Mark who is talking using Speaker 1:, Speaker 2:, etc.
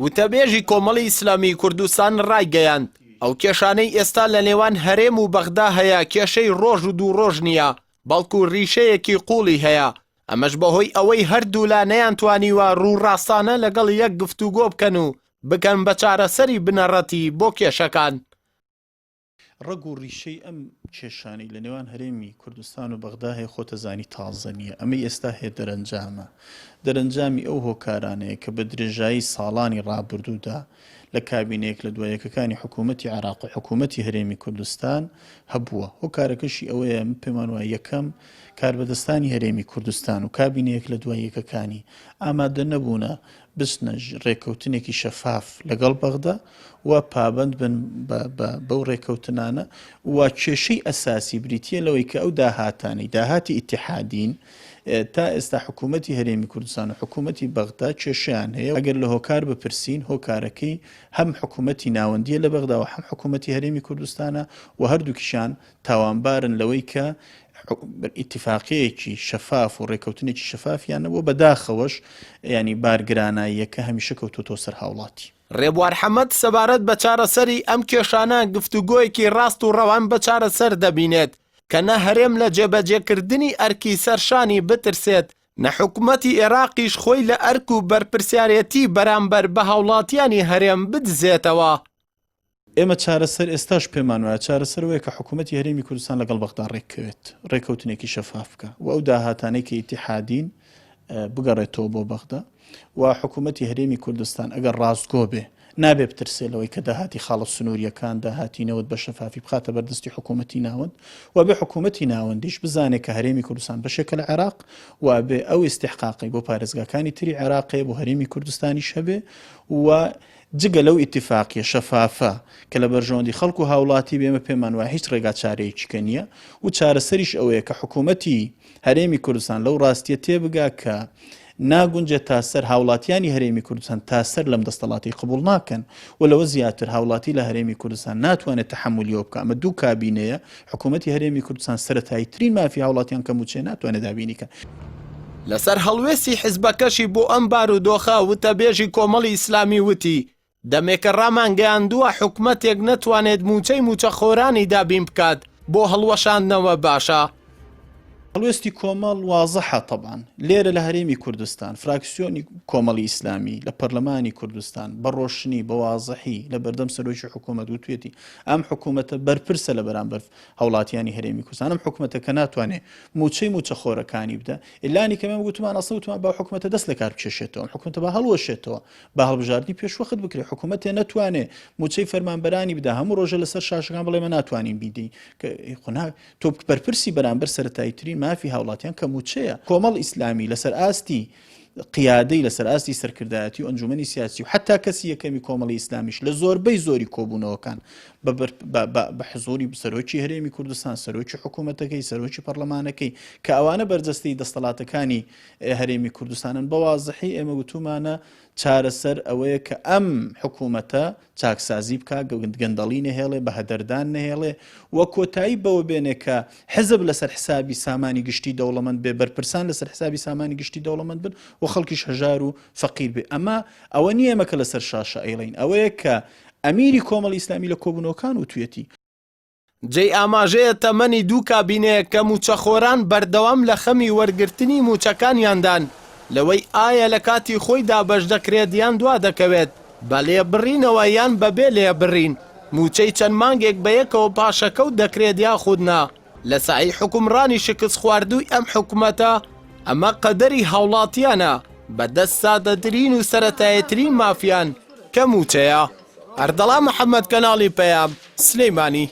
Speaker 1: وتەبێژی کۆمەڵی ئیسلامیی کوردستان ڕایگەیاند، ئەو کێشانەی ئێستا لە نێوان هەرێم و بەغدا هەیە کێشەی ڕۆژ و دوو ڕۆژ نییە، بەڵکو ڕیشەیەکی قووڵی هەیە، ئەمەش بەهۆی ئەوەی هەردوولا نەیانتوانیوە ڕووڕاستانە لەگەڵ یەک گفتوگۆ بکەن و بگەن بە چارەسەری بنەڕەتی بۆ کێشەکان.
Speaker 2: ڕەگ و ڕیشەی ئەم کێشانەی لە نێوان هەرێمی کوردستان و بەغدا هەیە خۆتەزانی تازە نییە، ئەمەی ئێستا هەیە دەرەنجامە، دەرەنجامی ئەو هۆکارانەیە کە بە درێژایی ساڵانی ڕابردوودا لە کابینە یەک لە دوای یەکەکانی حکوومەتی عێراق و حکوومەتی هەرێمی کوردستان هەبووە. هۆکارەکەشی ئەوەیە من پێمان وایە یەکەم کاربەدەستانی هەرێمی کوردستان و کابینە یەک لە دوای یەکەکانی ئامادە نەبوونە بچنە ڕێکەوتنێکی شەفاف لەگەڵ بەغدا و پابەند بن بەو ڕێکەوتنانە و کێشەی ئەساسی بریتییە لەوەی کە ئەو داهاتانەی داهاتی ئیتیحادین تا ئێستا حکوومەتی هەرێمی کوردستان و حکوومەتی بەغدا کێشەیان هەیە ئەگەر لە هۆکار بپرسین هۆکارەکەی هەم حکوومەتی ناوەندیە لە بەغدا و هەم حکوومەتی هەرێمی کوردستانە و هەردووکیشان تاوانبارن لەوەی کە ئیتیفاقیەیەکی شەفاف و ڕێکەوتنێکی شەفافیان نەبووە، بەداخەوەش یانی بارگراناییەکە هەمیشە کەوتۆتەوە سەر هاوڵاتی.
Speaker 1: ڕێبوار حەمەد سەبارەت بە چارەسەری ئەم کێشانە گفتوگۆیەکی ڕاست و ڕەوان بە چارەسەر دەبینێت کە نە هەرێم لە جێبەجێکردنی ئەرکی سەرشانی بترسێت نە حکومەتی ئێراقیش خۆی لە ئەرک و بەرپرسیارێتی بەرامبەر بە هاوڵاتیانی هەرێم بدزێتەوە.
Speaker 2: ئێمە چارەسەر ئێستاش پێمان وایە چارەسەر ئەوەیە کە حکوومەتی هەرێمی کوردستان لەگەڵ بەغدا ڕێککەوێت، ڕێککەوتنێکی شەفاف بکا و ئەو داهاتانەی کە ئیتیحادین بگەڕێتەوە بۆ بەغدا و حکوومەتی هەرێمی کوردستان ئەگەر ڕاستگۆ بێ نابێ بترسێ لەوەی کە داهاتی خاڵە سنووریەکان داهاتی نەوت بە شەفافی بخاتە بەردەستی حکوومەتی ناوەند و بێ حکوومەتی ناوەندیش بزانێت کە هەرێمی کوردستان بەشێکە لە عێراق و بێ ئەو ئیستحقاقی بۆ پارێزگاکانی تری عێراقێ بۆ هەرێمی کوردستانیش هەبێ و جگە لەو ئیتیفاقیە شەفافە کە لە بەرژەوەندی خەڵک و هاوڵاتی بێ ئێمە پێمان وایە هیچ ڕێگا چارەیەکی کە نییە و چارەسەریش ئەوەیە کە حکوومەتی هەرێمی کوردستان لەو ڕاستیە تێبگا کە ناگونجێت تا سەر هاوڵاتیانی هەرێمی کوردستان تا سەر لەم دەستەڵاتی قبوڵ ناکەن و لەوە زیاتر هاوڵاتی لە هەرێمی کوردستان ناتوانێت تەحەمولی ئەوە بکا ئەمە دوو کابینەیە حکوومەتی هەرێمی کوردستان سەرەتایی ترین مافی هاوڵاتیان کە مووچەیە ناتوانێت دابینی کە.
Speaker 1: لەسەر هەڵوێستی حزبەکەشی بۆ ئەم بارودۆخە وتەبێژی کۆمەڵی ئیسلامی وتی، دەمێکە ڕامانگەیاندووە حکومەتێک نەتوانێت مووچەی مووچەخۆرانی دابین بکات بۆ هەڵوەشاندنەوە باشە.
Speaker 2: هەڵوێستی کۆمەڵ وازحە تەبعەن لێرە لە هەرێمی کوردستان فراکسیۆنی کۆمەڵی ئیسلامی لە پەرلەمانی کوردستان بە ڕۆشنی بە وازحی لە بەردەم سەرۆکی حکوومەت وتوێتی ئەم حکوومەتە بەرپرسە لە بەرامبەر هاوڵاتیانی هەرێمی کوردستان ئەم حکومەتە کە ناتوانێت مووچەی مووچەخۆرەکانی بدە لانی کەم ئێمە گوتمان ئەسڵ وتمان با حکومەتە دەست لە کار بکێشێتەوە ئەم حکومەتە با هەڵوەشێتەوە با هەڵبژاردنی پێشوەخت بکرێت حکومەتێ نەتوانێ مووچەی فەرمانبەرانی بدا هەموو ڕۆژە لەسەر شاشەکان بڵێ مە ناتوانین بیدەین کە خۆ تۆ بەرپرسی بەرامبەر سەرەتاییترین مافی هاوڵاتیان کە مووچەیە کۆمەڵ ئیسلامی لەسەر ئاستی قیادەی لەسەر ئاستی سەرکردایەتی و ئەنجومەنی سیاسی و حتا کەسی یەکەمی کۆمەڵی ئیسلامیش لە زۆربەی زۆری کۆبوونەوەکان بە حزوری سەرۆکی هەرێمی کوردستان سەرۆکی حکوومەتەکەی سەرۆکی پەرلەمانەکەی کە ئەوانە بەرجەستەی دەستەڵاتەکانی هەرێمی کوردستانن بە وازحی ئێمە وتومانە چارەسەر ئەوەیە کە ئەم حکوومەتە چاکسازی بکا، گەندەڵی نەهێڵێ، بەهەدەردان نەهێڵێ و کۆتایی بەوە بێنێ کە حزب لەسەر حسابی سامانی گشتی دەوڵەمەند بێ، بەرپرسان لەسەر حسابی سامانی گشتی دەوڵەمەند بن و خەڵکیش هەژار و فەقیر بێ. ئەمە ئەوە نییە ئێمە کە لەسەر شاشە ئەیڵێین، ئەوەیە کە ئەمیری کۆمەڵی ئیسلامی لە کۆبوونەوەکان وتویەتی.
Speaker 1: جێی ئاماژەیە تەمەنی دوو کابینەیە کە مووچەخۆران بەردەوام لە خەمی وەرگرتنی مووچەکانیاندان لەوەی ئایا لە کاتی خۆی دابەش دەکرێت یان دوادەکەوێت بە لێبڕینەوە یان بەبێ لێبڕین مووچەی چەند مانگێک بەیەکەوە پاشەکەوت دەکرێت یاخود نا لە سایەی حوکمڕانی شکستخواردووی ئەم حکومەتە ئەمە قەدەری هاوڵاتیانە بەدەست سادەترین و سەرەتاییترین مافیان کە مووچەیە. ئەردەڵان محەمەد کەناڵی پەیام، سلیمانی.